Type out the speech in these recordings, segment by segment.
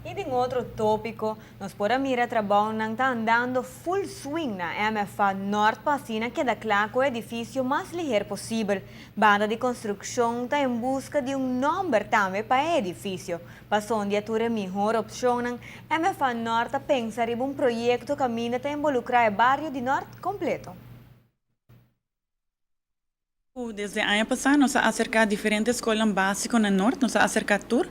Y den otro topico, nos por a mira trabounan ta andando full swing na MFA Noord pa asina keda cla cu e edificio mas liher posibel. Banda di construccion ta en busca di un nomber tambe pa e edificio. Pa sondia tur e mihor opcionnan, MFA Noord ta pensa riba un proyecto caminda ta involucra e bario di Noord completo. Desde aña pasa nos a acerca diferente scol basico na Noord, nos a acerca tur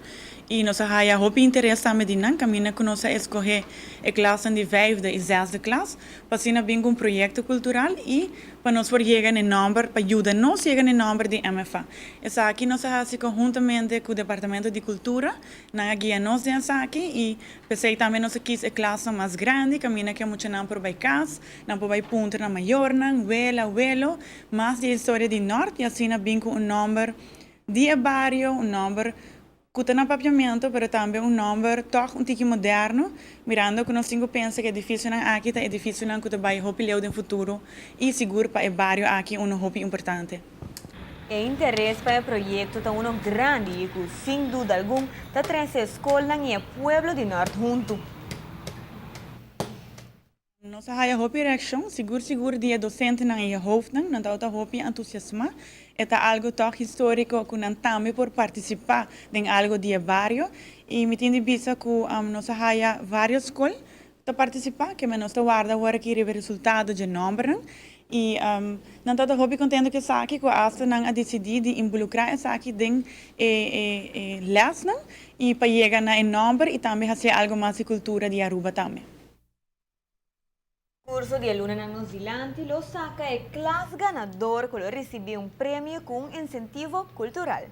y nos a haya hopi interes tambe di nan, caminda cu nos a escoge e klas di vijfde y zesde klas, pa asina bin un proyecto cultural y pa nos por yega na nomber, pa yuda nos yega na nomber di MFA. Esaki nos a haci conhuntamente cu e Departamento di Cultura, nan a guia nos den esaki y pesey tambe nos a kies e klas mas grandi, caminda cu muchanan por bay cas, nan por bay puntra nan mayornan, wela, welo, mas di historia di Noord y asina bin cu un nomber di bario, un nomber cu ta na Papiamento, pero tambe un nomber toch un tiki moderno, mirando cu nos tin cu pensa cu edificionan aki ta edificionan cu ta bay hopi leu den futuro y sigur pa e bario aki un hopi importante. E interes pa e proyecto ta uno grandi y cu, sin duda algun, ta trece scol y pueblo di Noord hunto. Nos a haya hopi reaccion, sigur sigur di docentenan y hoofdnan, nan ta hopi entusiasma. Ta algo toch historico cu nan tambe por participa den algo di bario y mi tin di bisa cu nos a haya varios scol ta participa, cu nos ta warda awor aki e resultado di nomber y nan ta hopi contento cu esaki, cu hasta nan a dicidi di involucra esaki den e lesnan y pa yega na nomber y tambe haci algo mas di cultura di Aruba tambe. Curso di lunanan nos dilanti lo saca e klas ganador cu lo ricibi un premio cu un incentivo cultural.